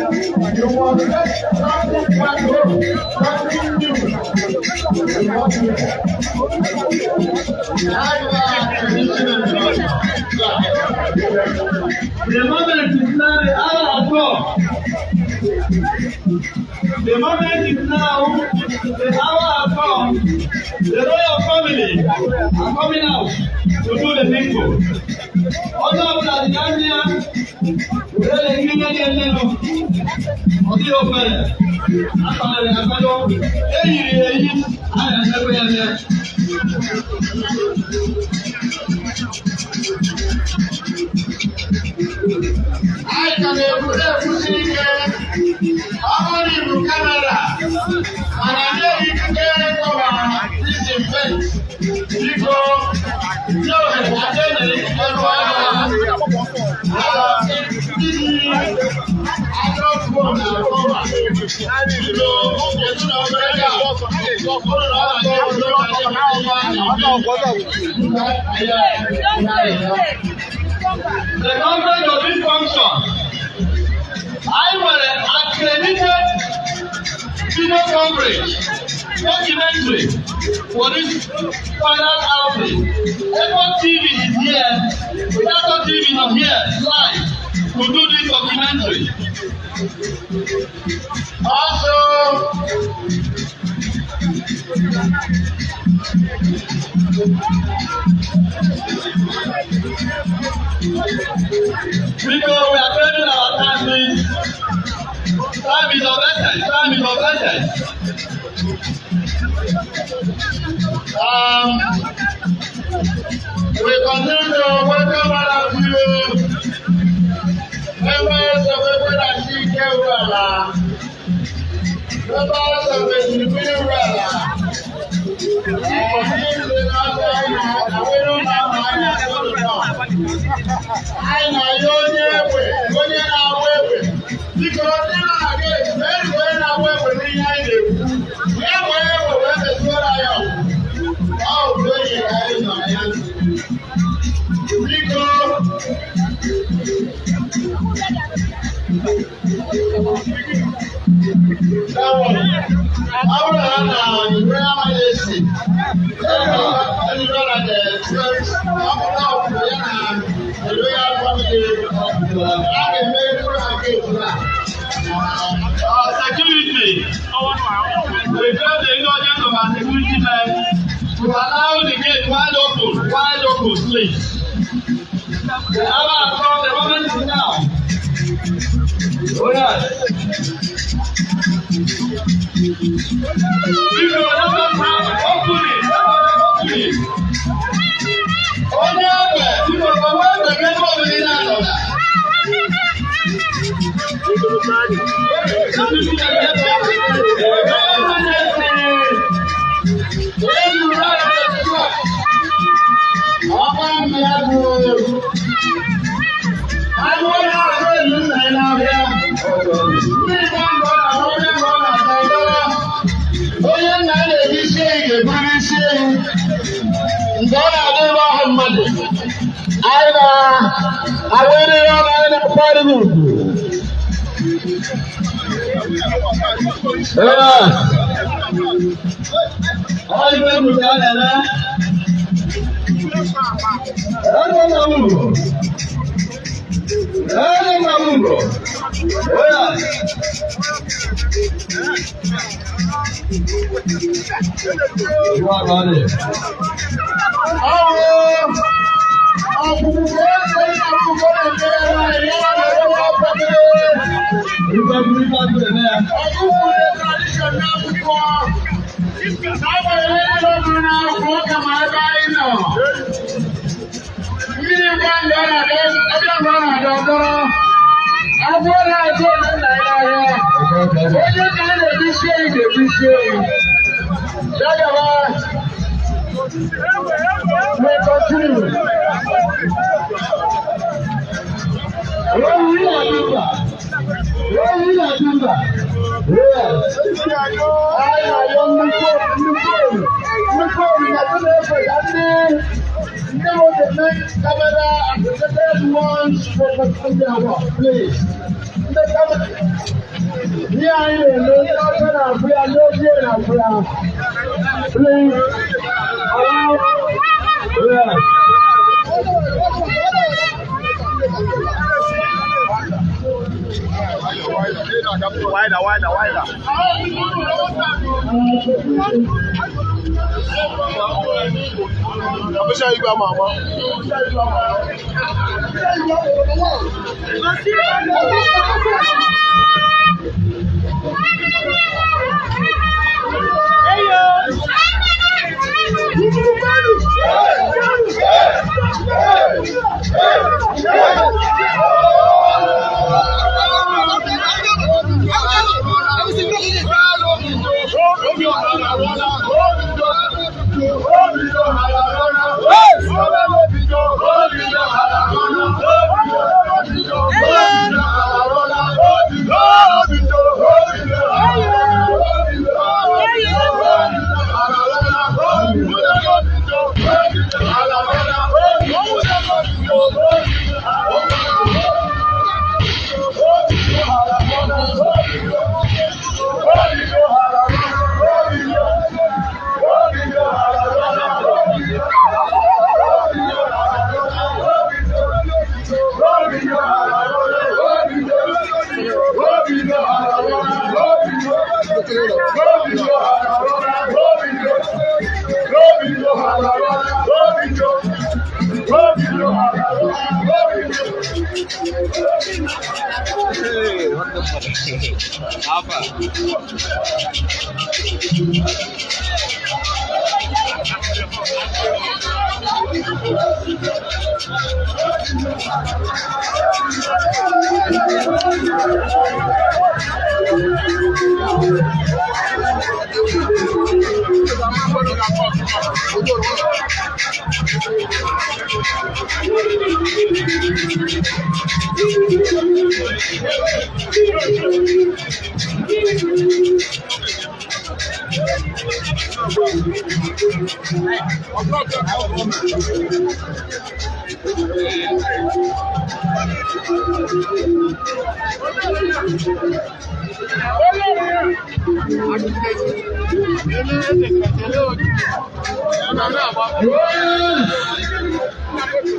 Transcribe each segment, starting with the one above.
You must get something back home, something new. You must do that. The moment is now, the hour has come. The moment is now, the hour has come. The royal family are coming out to do the needful. Onye ọbụla dị n'anya were ihe ga-emenụ, ọ dịghị ofere. Akwadoro akwado, eyiri eyi, a na-emekwa ya eme. Anyị ka na-ekwusi ike, ọ bụrụ ibu camera mana na-eyi ikikere cover disinfect, biko nye ohere ka ndị enyere ikike rụọ ọrụ ha. Ndị ji Android phone na cover, biko kedu na obere ga ụlọ ọrụ The coverage of this function, I nwere accredited video coverage documentary for this final outing. Ekon TV is here, Ekon TV is here live to do this documentary. Also, Because we are spending our time, please. Time is of essence. Time is of essence. We continue to welcome all of you, members of Ekwenasi Urualla, members of the Filipino Urualla, anyị na-ayọ onye egbe, onye na-agba egbe, biko ndị nọ na gate mee onye na-agba egbe n'ihe anyị na-ekwu ya gbaa egbe wee mezuoro anyị ọgụ. Ọ bụ onye ka anyị nọ na ya, biko. Ọ bụrụ na na igwe amaghị esi ejikọ na the ọ bụ ya na the royal family a ga-eme bụrụ na gate na. Security. We feel the indulgence of our security men to allow the gate wide open, please. The hour has come, the moment is now. Oh yes. Biko, let us have open it, let us open it. Onye egbe, biko, gbawa egbe gị ebe ọbụla ị na-anọ na. Ọkwa mmiri bụ agụ onye azụ elu nna ya n'ahịa. Mmiri gba mbọ na onye mbọ na-ata ịdọrọ. Onye nna ya na-eji isi ehi ga-eburu isi ehi. Nke ọ na-adị ebe ahụ mmadụ. Anyị na-awere ya ọnụ, anyị na-akwari gị ugwu. Yes. Ọ ife egwu ka a na-eme. Ede na uru. Ede na uru. Oh yes. You are ready. Ọwụ ọgwụgwụ eze nna m bụ na-ekere anyị ya na-ewe ọkwadebe. Ife egwu ife egwu eme ya. Ọgwụgwụ dị tradition n'akwụkwọ. N'agbanyeghị ihe ọbụla n'akwụkwọ ka ma ebe anyị nọ. Mmiri gba ndụ ọ na-adọ, ọbịa mgbe ọ na-adọ ọdọrọ. Agwọ na-azụ onye nna ya n'ahịa. Onye nna ya na-ebu isi ehi ga-ebu isi ehi. Ya gaba. We continue. Oyi na-adịmba. Oyi na-adịmba. Yes. Anyị na-ayọ nnukwu nnukwu nnukwu na ndị na-efe ya ndị ndị na-eme camera accredited ones for their work, please. Ndị camera. na-afụ ya. Please, allow. Yes. Wider, wider, wider. Abịsha igwe ama ama.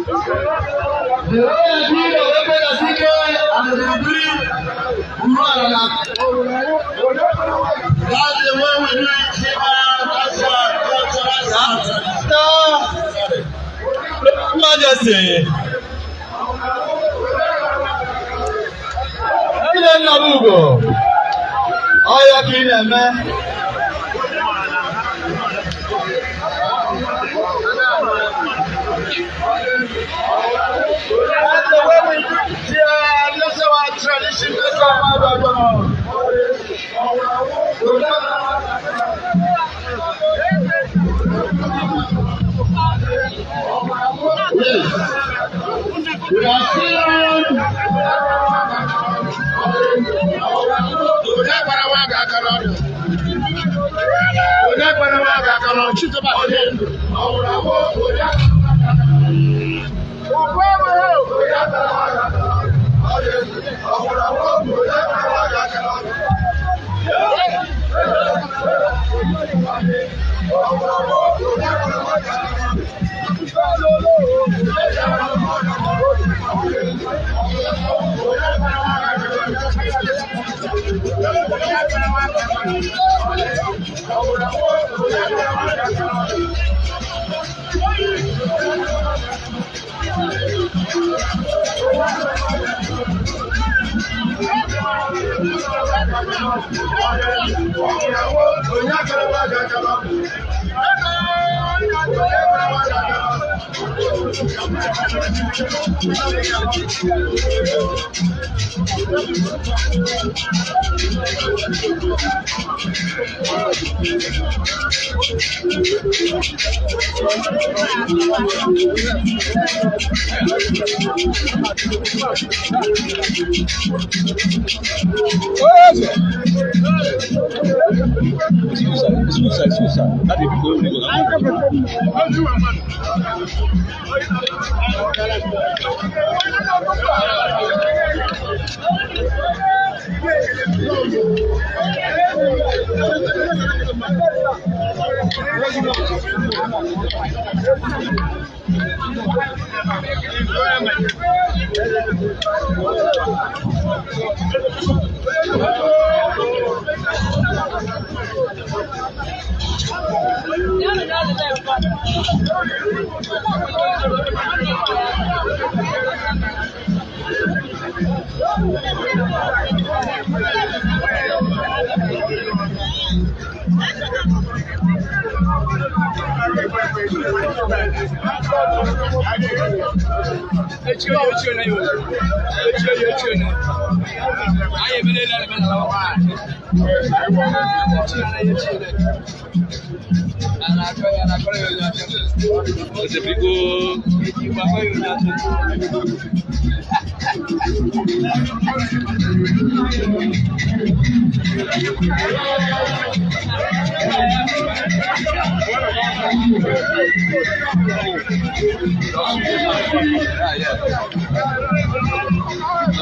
The royal queen of Ebedasike and the Rubiri Uruala. That's the way we do it here. That's our cultural Majesty. Eze Nnabugo, ọya ka ị na-eme. That's the way we do it here. That's our tradition. That's our background. Yes. We are still on. Onye gbara nwa gị aka n'ọdụ? Onye gbara nwa gị aka n'ọdụ?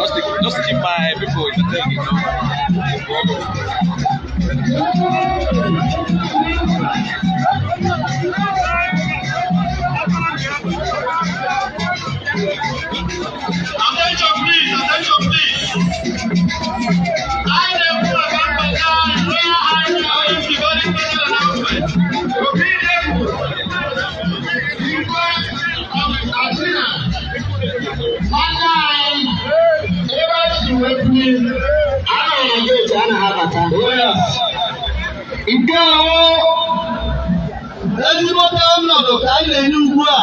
Just to keep my people entertained. Attention please, attention please. I am Royal Highness the very special announcement. Obi Degwu, Igwe of Katsina, nwanne anyị, ebe a si wee bunye, a nọ na geeti a na-abata. Nke a wụ ezigbote ọnọdụ ka anyị na-enye ugbu a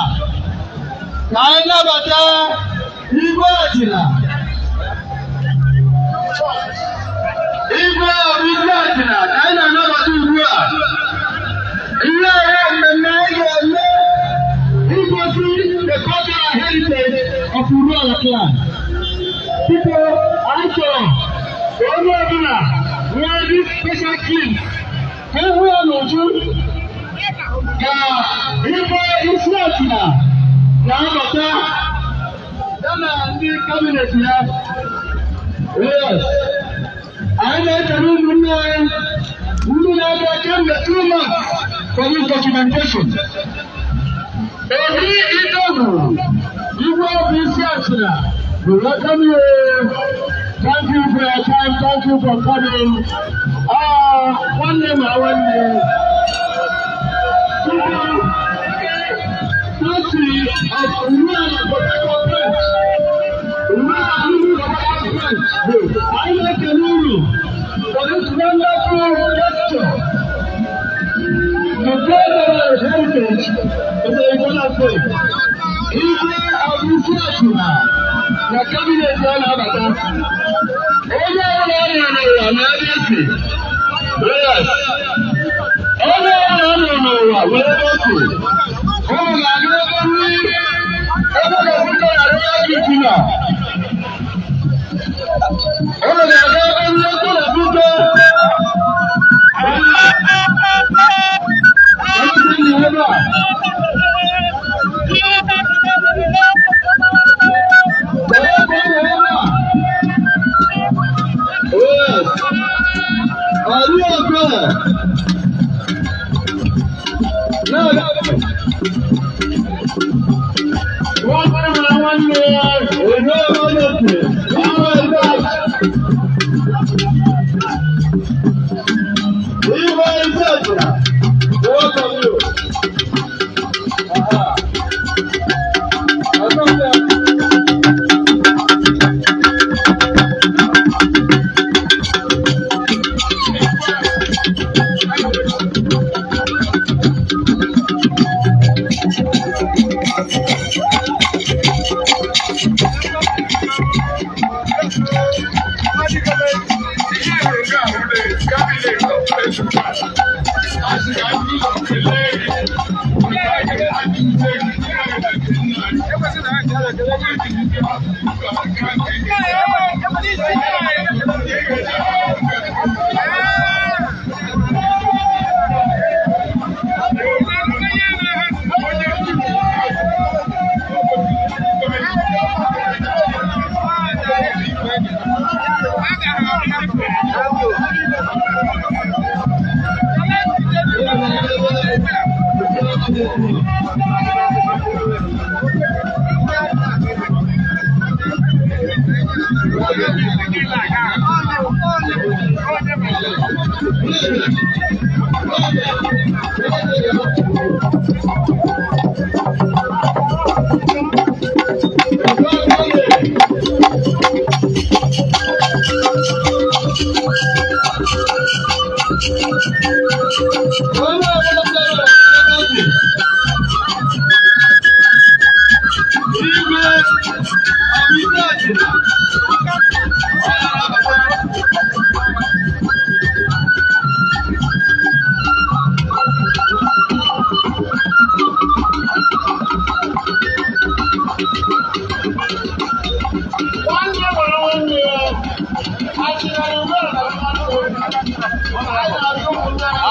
ka anyị nabata Igwe Achịna. Igwe Obizi Achịna ka anyị na-anabata ugbu a. Ihe a mmemme anyị ga-eme igosi the cultural heritage of Urualla clan. Biko, anyị chọrọ ka onye ọbụla nwee this special clip ka ịhụ ya n'uju ka Igwe isi Achịna na-abata ya na ndị cabinet ya. Yes. Anyị na-ekele ụmụnne anyị ndị na-abịa kemgbe 2 months for this documentation. Obi Idogwu, Igwe Obi isi Achịna, we welcome you. Thank you for your time. Thank you for coming. Ah, nwanne ma nwanne. Tupu Thirty of Urualla Port Harcourt branch. Urualla Port Harcourt branch. Anyị na-ekele unu for this wonderful gesture. To preserve our heritage is a important thing. Igwe Obi Achịna na cabinet ya na-abata. Onye ọbụla ọ nọ n'ụwa na ebe esi. Yes. Onye ọbụla ọ nọ n'ụwa wee ebe o si. Ụmụ ga-aga ebe nri ebe ga-ebute na royal kitchen a. Ụmụ ga-aga ebe nri ebe na-ebute. Onye dị ebe a. Yes. Are you okay? No. Nwanne m na nwanne ya ere ọmọdé ìwé ẹgbẹ́ ìwé ẹgbẹ́ ìjìnà welcome you. Aha. Ọ̀sán.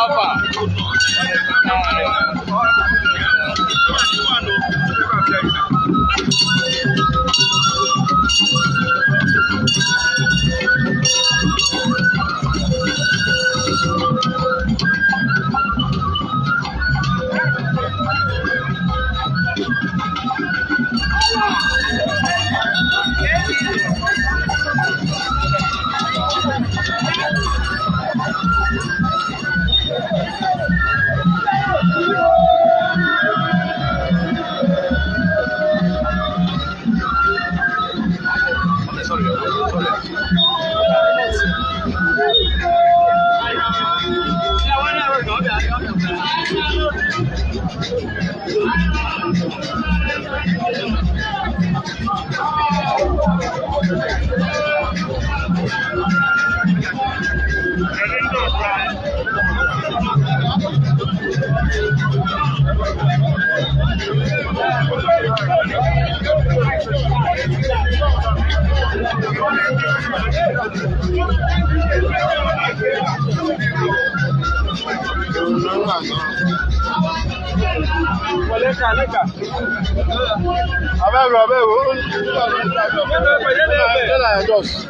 Alpha. Abẹ́rù abẹ́rù. Just.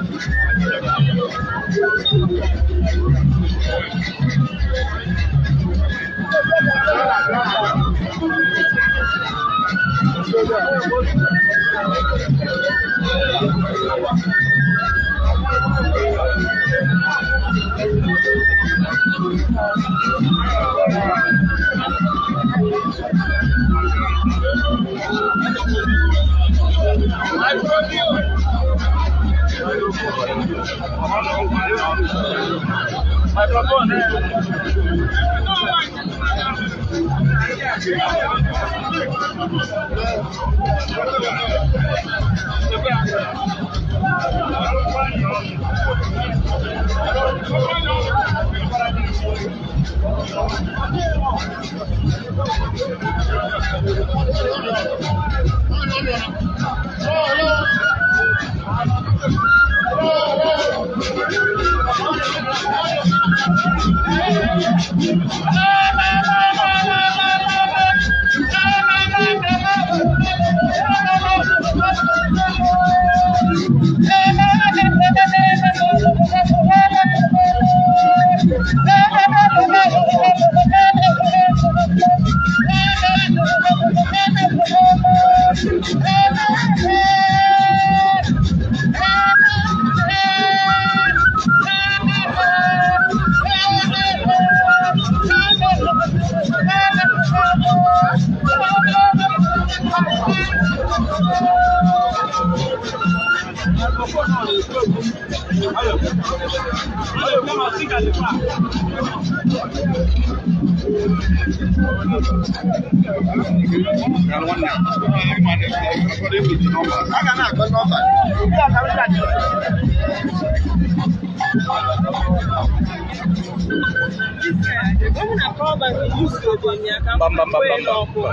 Mba mba mba mba mba.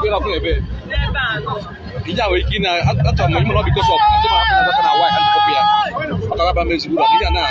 Ị na-akwụ ebe. Ihe a nwere ike ị na-achọ m ime na ọ because of ndị ma hapụ na na why and copy ya. Ọ ga-aba m ezigbo uru ihe a na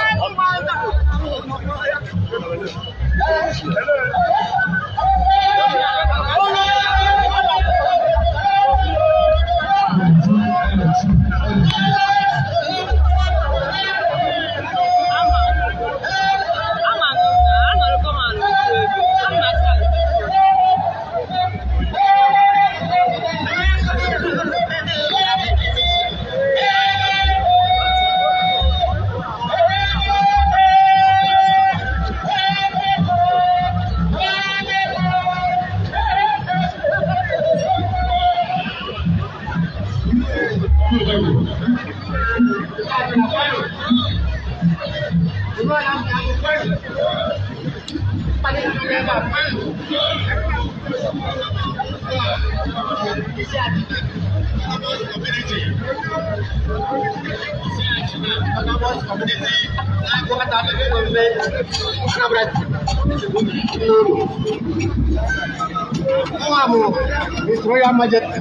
His Royal Majesty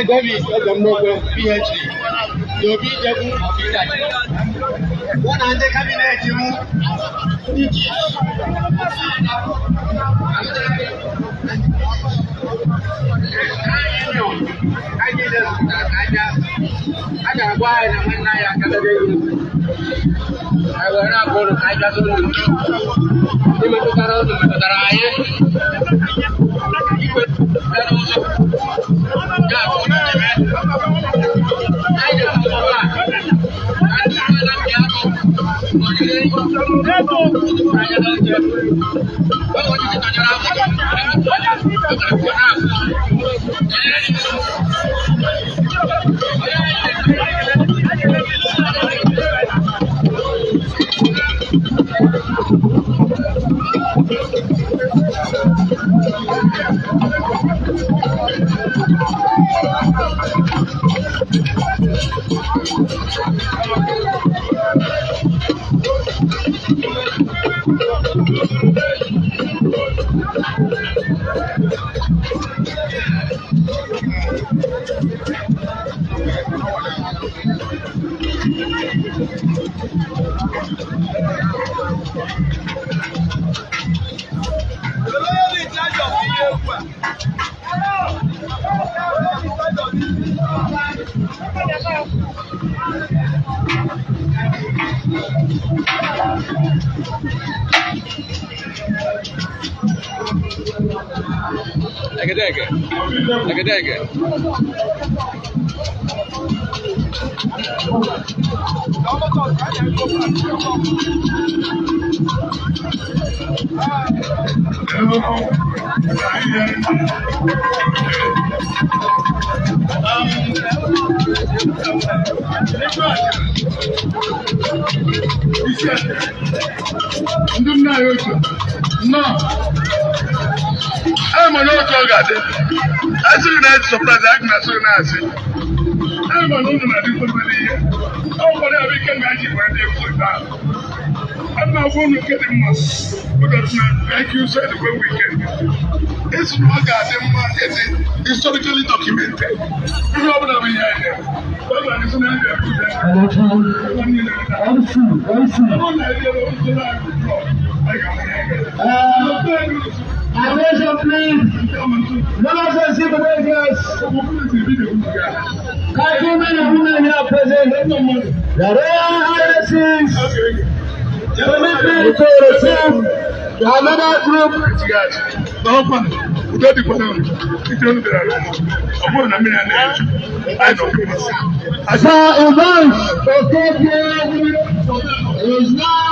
David Egemnogwe, PhD, the Obi Jegu of Italy. Ndị cabinet m, ndị chief. Anyị niile zụtara aja a ga-agwa anyị na nwanne anyị akatago ego. Anyị were abụ ụlọ ka anyị bịa zụrụ n'udo. Imetụtara ụlọ metụtara anyị. Igwe bịa n'ụzọ. Ya bụ ụlọ na-eme. Anyị na-ekwu ugbu a ka ndị mmadụ ndị agụ nọnyere tụpụrụ anya n'oche. Ọ bụ onye tọnyere afọ. Ọ gara pụọ n'afọ. Egedege. Egedege. Ndị nna anyị ochie nnọọ. Ama na otu ọ ga-adị asịrị na esi sọpraịz akụ na asịrị na asị. Ama na ụnụ na-adị kwemere ihe ọ kwara ya bụ ike nga ji were dị egwu ebe ahụ. Ana agwa ụnụ nke dị mma ụdọtụ na like you said when we came, esi na ọ ga-adị mma ezi historically documented. Ihe ọ bụla bụ ihe anyị na-eme. Ọ gwara anyị sị na anyị ga-ebu ya. Attention, please. Let us see the workers. Councilmen and women here present. The Royal Highnesses permit me to receive another group. Sir Evans Okeke is now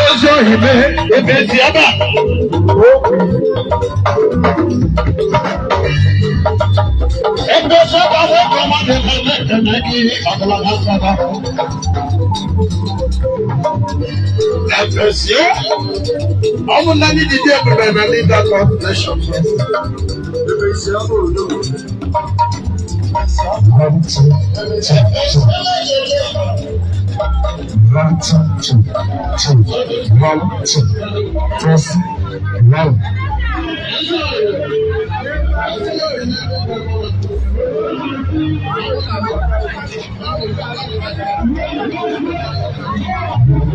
Ozi ohibe ebe si ebe a. Ebe sọba nwoke ọma dị mma na-ekene gị ọgụlọgọ nsọba. Ebesie, ọ bụ na ndị didi ebube na leader of nation. Ebesie ọ bụ udo. 1, 2, 2, 2. 1, 2, 2, 2. 1, 2. Plus 1.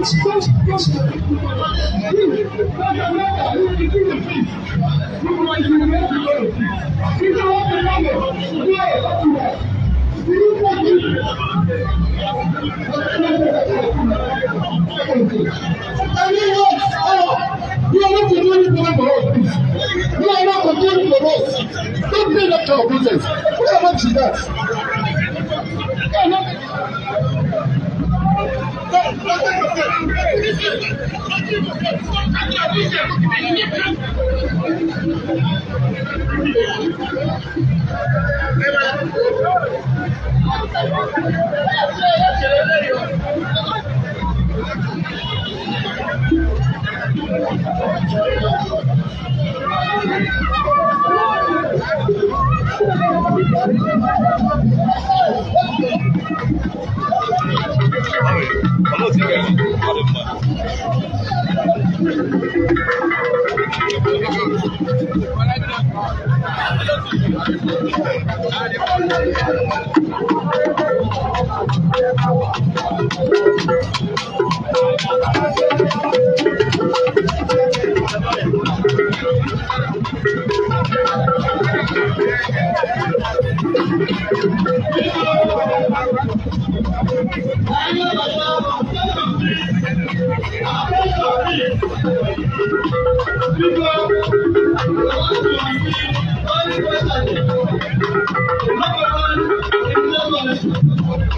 2, 2, 2. You are not controlling for us, please. You are not controlling for us. Don't play that kind of nonsense. What about is that? You are not. Olee otu ị ga-eme? Ọ dị mma.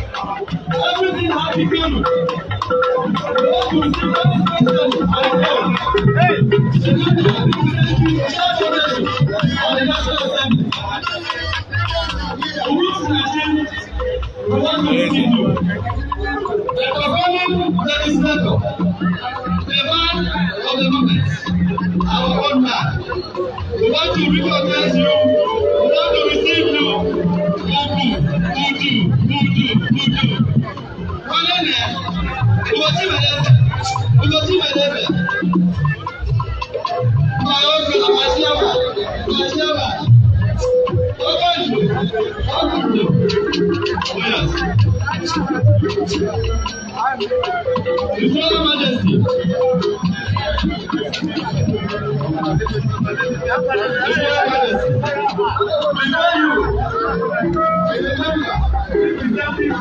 Everything has become. The performing legislator, the man of the moment, our own man. We want to recognize you, we want to receive you. Ugu, Uju, Uju, Uju. Onye ụbọchị Wednesday, ụbọchị Wednesday. Ma oge Amasiawa, Amasiawa. Oge Njo, Oge Njo. Yes. His Royal Majesty. His Royal Majesty. Before you, is a member representing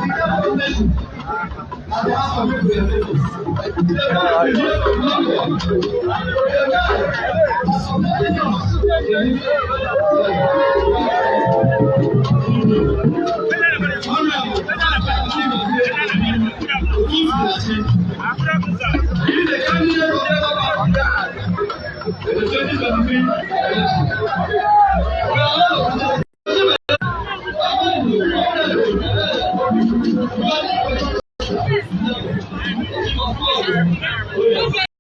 the nation at the House of Representatives. The man is here from London. The man Honorable He is the candidate of the Labour Party in the 2023 election. We are all